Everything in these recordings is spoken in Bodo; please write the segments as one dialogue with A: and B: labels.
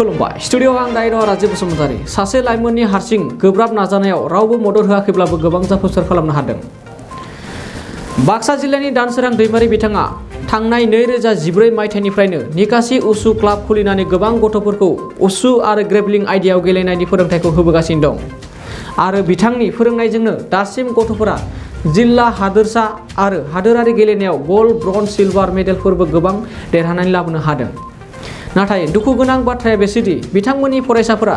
A: खुलुमबाय स्टुडिअ आं दाइर राजीब बसुमतारी सासे लाइमोननि हारसिं गोब्राब नाजानायाव रावबो मदद होआखैब्लाबो गोबां जाफुंसार खालामनो हादों। बाक्सा जिल्लानि दानसोरां दैमारि बिथाङा थांनाय 2014 मायथाइनिफ्रायनो निकासि उसु क्लाब खुलिनानै गोबां गथ'फोरखौ उसु आरो ग्रेभलिं आयदायाव गेलेनायनि फोरोंथायखौ होबोगासिनो दं आरो बिथांनि फोरोंनायजोंनो दासिम गथ'फोरा जिल्ला हादोरसा आरो हादोरारि गेलेनायाव गल्ड ब्रन्ज सिलभार मेडेलफोरबो गोबां देरहानानै लाबोनो हादों। नाथाय दुखु गोनां बाथ्राया बेसोदि बिथांमोननि फरायसाफोरा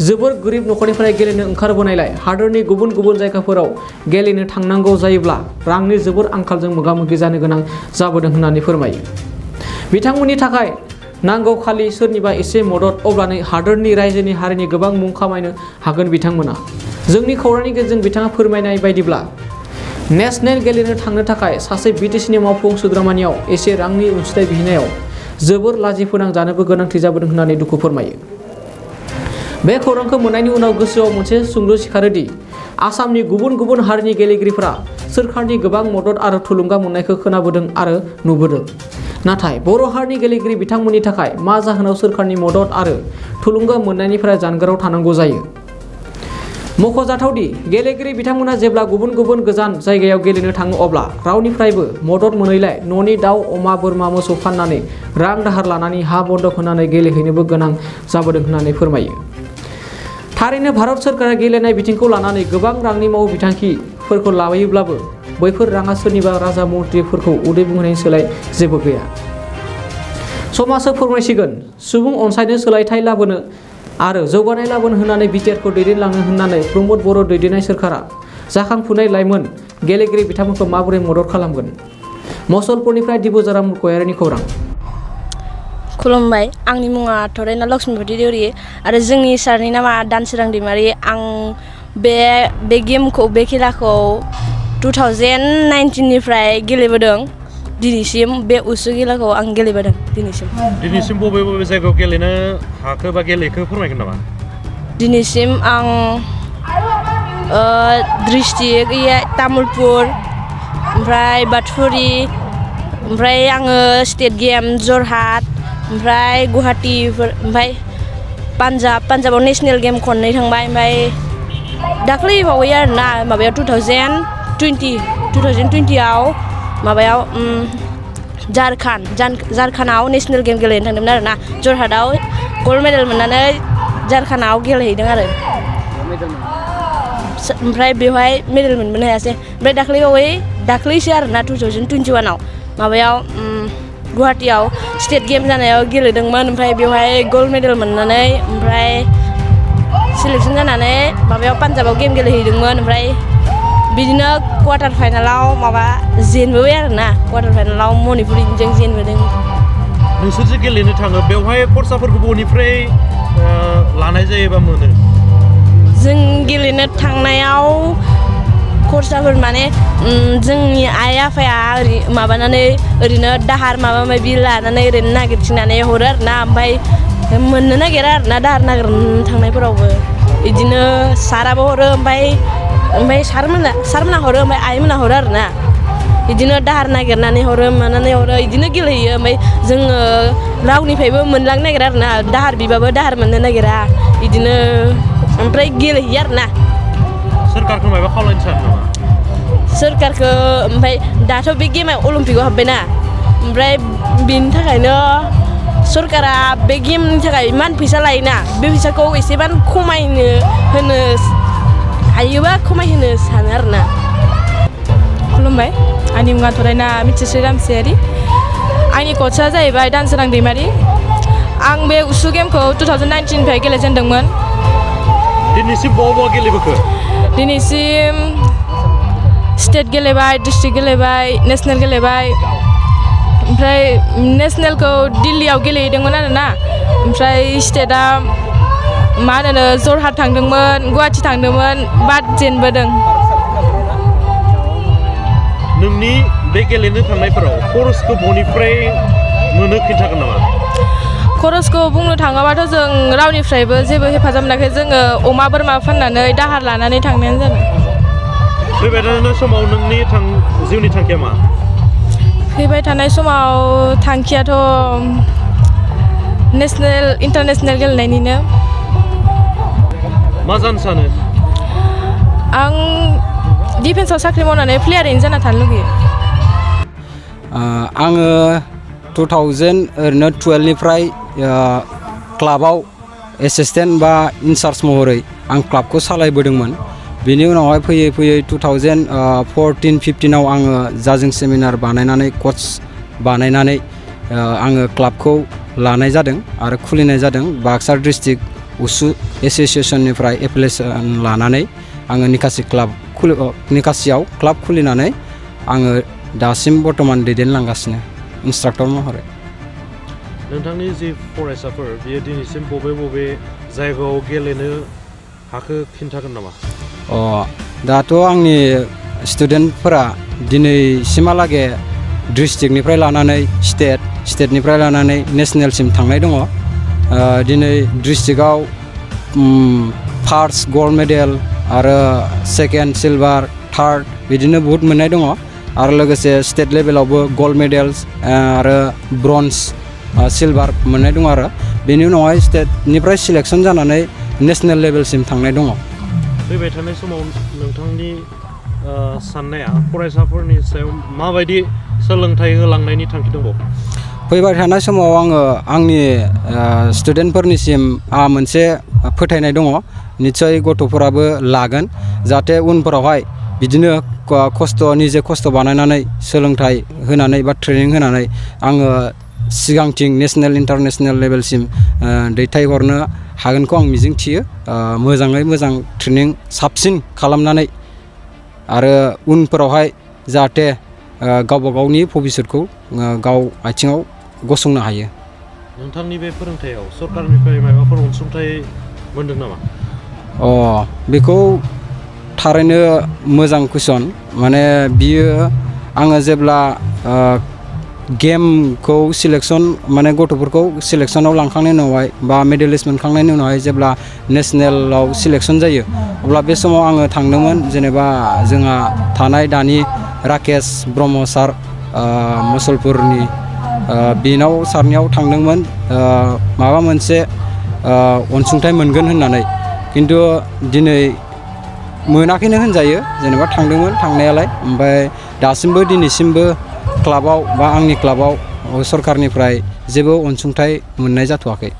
A: जोबोर गोरिब नखरनिफ्राय गेलेनो ओंखारबोनायलाय हादोरनि गुबुन गुबुन जायगाफोराव गेलेनो थांनांगौ जायोब्ला रांनि जोबोर आंखालजों मोगा-मोगि जानो गोनां जाबोदों होननानै फोरमायो। बिथांमोननि थाखाय नांगौ खालि सोरनिबा एसे मदद अब्लानो हादोरनि रायजोनि हारिनि गोबां मुं खामायनो हागोन बिथांमोना। जोंनि खौरांनि गेजेरजों बिथाङा फोरमायनाय बायदिब्ला नेशनेल गेलेनो थांनो थाखाय सासे बिटिसिनि मावफुं सोद्रोमानियाव एसे रांनि अनसुंथाइ बिनायाव जोबोर लाजिफोनांजानोबो गोनांथि जाबोदों होननानै दुखु फोरमायो। बे खौरांखौ मोननायनि उनाव गोसोआव मोनसे सोंलु सिखारोदि आसामनि गुबुन गुबुन हारिनि गेलेगिरिफोरा सोरखारनि गोबां मदद आरो थुलुंगा मोननायखौ खोनाबोदों आरो नुबोदों। नाथाय बर' हारिनि गेलेगिरि बिथांमोननि थाखाय मा जाहोनाव सोरखारनि मदद आरो थुलुंगा मोननायनिफ्राय जानगाराव थानांगौ जायो। मख'जाथावदि गेलेगिरि बिथांमोना जेब्ला गुबुन गुबुन गोजान जायगायाव गेलेनो थाङो अब्ला रावनिफ्रायबो मदद मोनैलाय न'नि दाउ अमा बोरमा मोसौ फाननानै रां दाहार लानानै हा बन्दक होनानै गेलेहैनोबो गोनां जाबोदों होननानै फोरमायो। थारैनो भारत सोरखारा गेलेनाय बिथिंखौ लानानै गोबां रांनि माव बिथांखिफोरखौ लाबोयोब्लाबो बैफोर राङा सोरनिबा राजा मन्थ्रिफोरखौ उदै बुंहोनायनि सोलाय जेबो गैया। समाजआ फोरमायसिगोन सुबुं अनसायनो सोलायथाय लाबोनो आरो जौगानाय लाबोनो होननानै बिटिआरखौ दैदेनलांनो होननानै प्रमद बर' दैदेननाय सोरखारा जाखांफुनाय लाइमोन गेलेगिरि बिथांमोनखौ माबोरै मदद खालामगोन। मसलपुरनिफ्राय दिबुजारा मुरगयारिनि खौरां।
B: खुलुमबाय आंनि मुङा थरायना लक्ष्मीपति देउरि आरो जोंनि सारनि नामा दानसोरां दैमारि। आं बे गेमखौ बे खेलाखौ 2019 निफ्राय गेलेबोदों। दिनैसिम बे उसु खेलाखौ आं गेलेबोदों दिनैसिम
C: बबे बबे जायगायाव गेलेनो हाखो बा गेलेखो फोरमायगोन नामा?
B: दिनैसिम आं डिस्ट्रिक्ट तामुलपुर ओमफ्राय बाथुफुरि ओमफ्राय आङो स्टेट गेम जरहाट ओमफ्राय गुवाहाटीफोर ओमफ्राय पान्जाबाव नेशनेल गेम खननै थांबाय। ओमफ्राय दाख्लै बावै आरोना माबायाव 2020आव माबायाव झारखन्डआव नेशनेल गेम गेलेनो थांदोंमोन आरोना। जरहाटआव गल्ड मेडेल मोननानै झारखन्डआव गेलेहैदों आरो ओमफ्राय बेवहाय मेडेल मोनबोनो हायासै। ओमफ्राय दाख्लैसो आरोना 2021आव माबायाव गुवाहाटीयाव स्टेट गेम जानायाव गेलेदोंमोन। ओमफ्राय बेवहाय गल्ड मेडेल मोननानै ओमफ्राय सिलेक्सन जानानै माबायाव पान्जाबाव गेम गेलेहैदोंमोन। ओमफ्राय बिदिनो क्वार्टार फाइनालाव जेनबोबाय आरोना। क्वार्टार फाइनालाव मणिपुरिजों जेनबोदों।
C: नोंसोर जे गेलेनो थाङो बेवहाय खरसाफोरखौ बबेनिफ्राय लानाय जायोबा मोनो?
B: जों गेलेनो थांनायाव खरसाफोर माने जोंनि आइ आफाया ओरैनो दाहार माबा माबि लानानै ओरैनो नागिरथिंनानै हरो आरोना। ओमफ्राय मोननो नागिरा आरोना दाहार नागिरनो थांनायफोरावबो बिदिनो साराबो हरो ओमफ्राय सारमोना हरो ओमफ्राय आइमोना हरो आरोना। बिदिनो दाहार नागिरनानै हरो मानानै हरो बिदिनो गेलेहैयो। ओमफ्राय जोङो रावनिफ्रायबो मोनलांनो नागिरा आरोना। दाहार बिबाबो दाहार मोननो नागिरा बिदिनो ओमफ्राय गेलेहैयो आरोना।
C: सोरखारखौ माबा खावलायनो सानो नामा?
B: सोरखारखौ ओमफ्राय दाथ' बे गेमा अलिम्पिकआव हाबबायना ओमफ्राय बेनि थाखायनो सरकारा बे गेमनि थाखाय इमान फैसा लायोना बे फैसाखौ एसेबां खमायनो होनो हायोबा खमायहोनो सानो आरोना।
D: खुलुमबाय आंनि मुङा थरायना मिथिस्रि रामसियारि। आंनि कचआ जाहैबाय दानसोरां दैमारि। आं बे उसु गेमखौ 2019 निफ्राय गेलेजेनदोंमोन।
C: दिनैसिम बहा गेलेबोखो?
D: दिनैसिम स्टेट गेलेबाय, डिस्ट्रिक्ट गेलेबाय, नेशनेल गेलेबाय। ओमफ्राय नेशनेलखौ दिल्लीयाव गेलेहैदोंमोन आरोना। ओमफ्राय स्टेटआ मा होनो जरहाट थांदोंमोन, गुवाहाटी थांदोंमोन बाट जेनबोदों।
C: नोंनि बे गेलेनो थांनायफोराव खरसखौ बबेनिफ्राय मोनो खिन्थागोन नामा?
D: खरसखौ बुंनो थाङोबाथ' जों रावनिफ्रायबो जेबो हेफाजाब मोनाखै। जोङो अमा बोरमा फाननानै दाहार लानानै थांनायानो जादों।
C: फैबाय थानाय समाव नोंनि जिउनि थांखिया मा?
D: फैबाय थानाय समाव थांखियाथ' नेसनेल इन्टारनेसनेल गेलेनायनिनो
C: मा जानो सानो
D: आं डिफेन्सआव साख्रि मावनानै प्लेयारैनो जाना थानो लुगैयो
E: आङो 2012निफ्राय क्लाबाव एसिस्टेन्ट बा इनचार्ज महरै आं क्लाबखौ सालायबोदोंमोन बेनि उनावहाय फैयै फैयै 2014-15आव आङो जाजिं सेमिनार बानायनानै कच बानायनानै आङो क्लाबखौ लानाय जादों आरो खुलिनाय जादों बाक्सा डिस्ट्रिक्ट उसु एसोसिएसननिफ्राय एप्लिकेसन लानानै आङो निकासियाव क्लाब खुलिनानै आङो दासिम बर्तमान दैदेनलांगासिनो इन्सट्राक्टर महरै
C: नोंथांनि जि फरायसाफोर बियो दिनैसिम बबे बबे जायगायाव गेलेनो हाखो खिन्थागोन नामा
E: दाथ' आंनि स्टुडेन्टफोरा दिनैसिमहालागै डिस्ट्रिक्टनिफ्राय लानानै स्टेटनिफ्राय लानानै नेसनेलसिम थांनाय दङ दिनै डिस्ट्रिक्टआव फार्स्ट गल्ड मेडेल आरो सेकेन्ड सिलभार थार्ड बिदिनो बहुद मोननाय दङ आरो लोगोसे स्टेट लेभेलावबो गल्ड मेडेल्स आरो ब्रन्ज सिलभार मोननाय दङ आरो बेनि उनावहाय स्टेटनिफ्राय सिलेक्सन जानानै नेसनेल लेभेलसिम थांनाय दङ
C: फैबाय थानाय समाव नोंथांनि साननाया फरायसाफोरनि सायाव माबायदि सोलोंथाइ होलांनायनि थांखि दङ
E: फैबाय थानाय समाव आङो आंनि स्टुडेन्टफोरनिसिम आंहा मोनसे फोथायनाय दङ निस्सय गथ'फोराबो लागोन जाहाथे उनफोरावहाय बिदिनो निजे खस्थ' बानायनानै सोलोंथाइ होनानै बा ट्रेनिं होनानै आङो सिगांथिं नेसनेल इन्टारनेसनेल लेभेलसिम दैथायहरनो हागोनखौ आं मिजिंथियो मोजाङै मोजां ट्रेनिं साबसिन खालामनानै आरो उनफोरावहाय जाहाथे गावबा गावनि भबिष्यतखौ गाव आथिङाव गसंनो हायो
C: नोंथांनि बे फोरोंथायाव सरकारनिफ्राय माबाफोर अनसुंथाइ मोनदों नामा
E: बेखौ थारैनो मोजां कुइसन माने बियो आङो जेब्ला गेमखौ सिलेक्सन माने गथ'फोरखौ सिलेक्सनाव लांखांनायनि उनावहाय बा मेडेलिस्ट मोनखांनायनि उनावहाय जेब्ला नेसनेलाव सिलेक्सन जायो अब्ला बे समाव आङो थांदोंमोन जेनेबा जोंहा थानाय दानि राकेश ब्रह्म सार मुसलपुरनि बेनाव सारनियाव थांदोंमोन माबा मोनसे अनसुंथाइ मोनगोन होननानै खिन्थु दिनै मोनाखैनो होनजायो जेनेबा थांदोंमोन थांनायालाय ओमफ्राय दासिमबो दिनैसिमबो क्लाबाव बा आंनि क्लाबाव सरकारनिफ्राय जेबो अनसुंथाइ मोननाय जाथ'वाखै